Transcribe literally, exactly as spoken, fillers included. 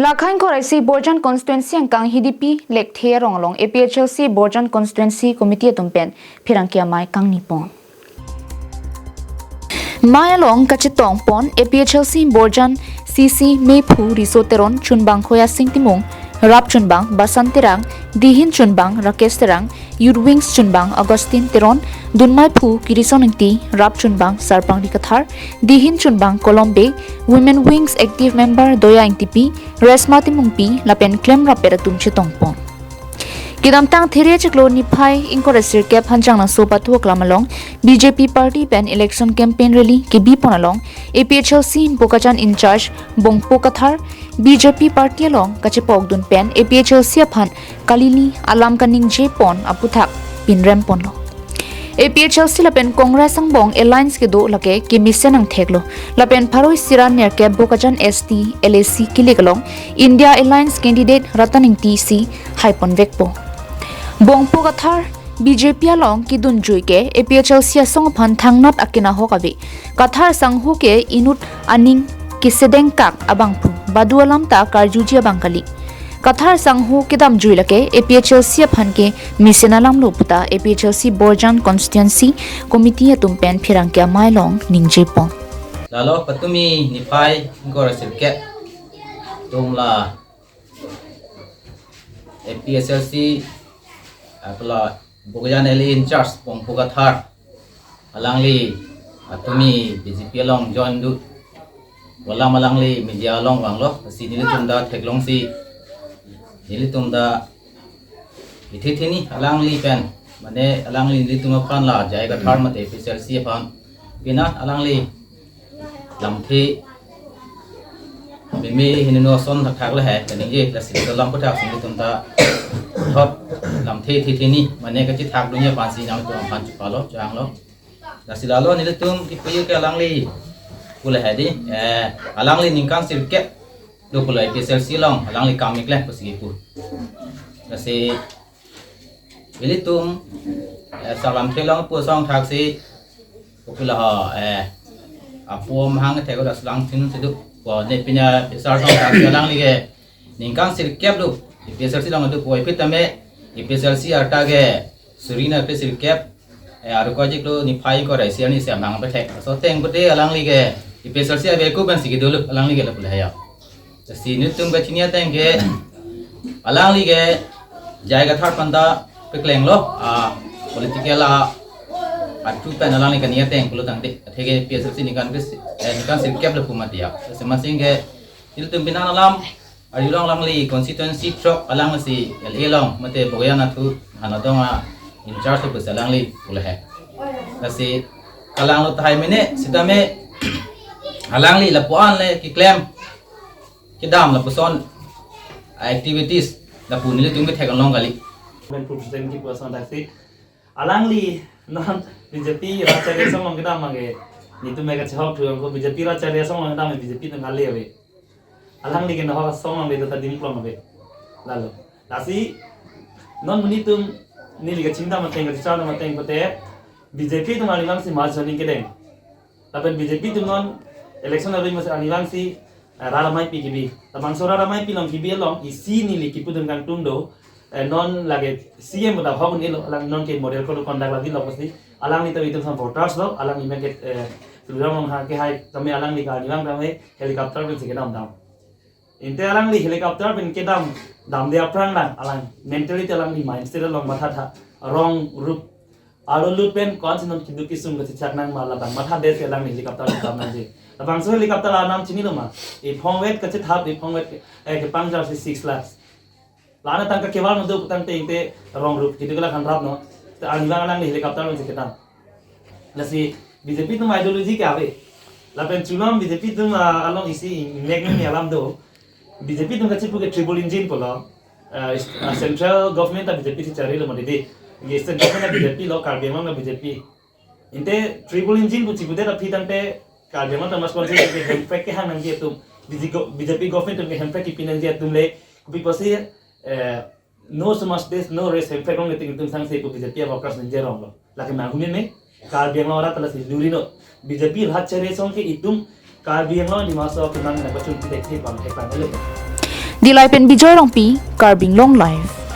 Lakha ingkoi ra isi Borjan constituency angkang Hidipi Lekthe arong along A P H L C Borjan constituency committee atum pen pherangke amei kangni pon. Mei along kachetong pon A P H L C Borjan C C mephu Riso Teron, chunbang Khoyasing Timung, rap chunbang Basan Terang, dihin chunbang Rakesh Terang, Youth Wings chunbang Augustine Teron, dunmeiphu Kirison Ingti, rap chunbang Sarpangri Kathar, dihin chunbang Kolom Bey, Women Wings active member Doya Ingtipi, Resma Timungpi lapen klemrap pet atum chetong pon. Kedamtang There chiklo niphai ingkoi ra sirkep Hanjanglangso patu aklam along B J P party pen election campaign rally kebi pon along A P H L C Bokajan in charge Bongpo Kathar B J P party along kachepokdun pen A P H L C aphan kalili alam kaningje pon aputhak pinrem ponlo. A P H L C lapen Congress angbong alliance kedo lake kemesen angthek lo. Lapen pharo isi ra nerkep Bokajan S T L A C kilik along India Alliance candidate Ratan Ingti si hai ponvekpo. Bongpo Kathar B J P along kedun jui ke A P H L C asong aphan thangnat akin ahok ave. Kathar sangho ke inut aning kesedengkak abangphu, badu alam ta karjuji abang kali. Kathar sangho kedam jui lake A P H L C aphan kemesen alam lo puta A P H L C Borjan constituency committee atum pen pherangke amei along ningje pon. Lalo patumi niphai ingkoi ra sirkep atum la A P H L C, ah, kala Bokajan L A in charge Bongpo Kathar alangli patumi B J P along join dun pu alam alangli media along vanglo, si nelitum ta theklongsi nelitum ta ithi thini alangli pen, mane alangli nelitum aphan la J I Kathar mate A P H L C aphan pina alangli lamthe meme hini no ason thakthak lahai kaningje, lasi alam aputhak si nelitum ta thot lamthe ithi thini mane kachethakdunji aphansi nangtum aphan chepalo changlo. Lasi lalo nelitum kipu ke alangli pu lahai dei, eh, alangli ningkan sirkep do pulo A P H L C along alangli kam ikle pusi kipu. Lasi ilitum, eh, salam thelong pu asong thaksi, kopilo ho, eh, apo mahang thek ko das lang thin sedu. Ko ne pina sar song thaksi alangli ke ningkan sirkep do A P H L C along do ko ipit tame A P H L C arta ke suri na pe sirkep, eh, aru ko jik lo niphai ingkoi ra isi arni si amang pethek. So teng pute alangli ke A P H L C ave ku pen si kedo lo alangli ke lapu lahai ya. Si nelitum kachini ateng ke alangli ke J I Kathar aphan ta peklenglo, ah, political a, atu pen alangli kani ateng pulo tangte. Athe ke A P H L C ningkan ke si, eh, ningkan sirkep lapu mati ya. Si masing ke nelitum pina alam arjulong alangli constituency throk alangsi L A along mate Bokajan athu hanadong a in charge pusi alangli pu lahai. Lasi kalanglo tahai mene sitame alangli lapu-an le keklem kedam lapuson activities lapu nelitum kethek along kali. Men President kipu asong thaksi alangli non B J P rat charli asong along kedam abang ke nelitum me kachehok thu ko B J P rat charli asong along kedam B J P atum kali ave. Alangli ke nahok asong along le ta dim klong ave. Lalo lasi non monit atum neli kachingdam ateng kachecham dam ateng pute B J P atum arnivang si mass joining kedeng. Lapen B J P atum non election ave mas arnivang si, eh, rat ameipi kebi. Labangso rat ameipi along kebi along isi neli kipudun kangtung do, eh, non lake C M udah hok un-elo, alang non ke model code of conduct lagi lo pasti. Alangli ta itum sang voters lo, alangli me ke, eh, Tuliram Ronghang ke hai tame alangli ke arnivang tame helicopter pen si kedam dam. Ante alangli helicopter pen kedam damde aphrang lang alang mentality alangli mindset along mathatha wrong route arlo lut pen ko-an si non keduk kesung kachechak nang ma labang mathadetsi alangli helicopter kedam nangji. Labangso helicopter anam chinilo ma? Iphongvet kachethap, iphongvet ke, eh, kepangjar si six lakhs. La-an atangka kevar madu putangte ante wrong route keduk la khanrap no. Ta arnivang alangli helicopter pen si kedam. Lasi B J P atum ideology ke ave. Lapen chunam B J P atum, ah, along isi ingnek ni alam do. B J P atum kachipu ke triple engine pulo. Ah, is-, ah, central government ta B J P si charlilo mati dei. Ye state government ta B J P lo, Karbi Anglong ta B J P. Ante triple engine pu chipudet aphi tangte Karbi Anglong Autonomous Council ke hemprek kehang nangji atum, B J P go-, B J P government atum ke hemprek kepi nangji atum le, kopi pusi, eh, no so much days, no rest, hemprek long keting atum sangse pu B J P workers ningje rong lo. Lake nang humi me, Karbi Anglong arat ta lasi luri no. B J P rat charli asong ke itum Karbi Anglong Dima Hasao atum nang na pachun pidet ke bang hekang elo. Dillai pen Bijoy Rongpi, Karbi Anglong Live.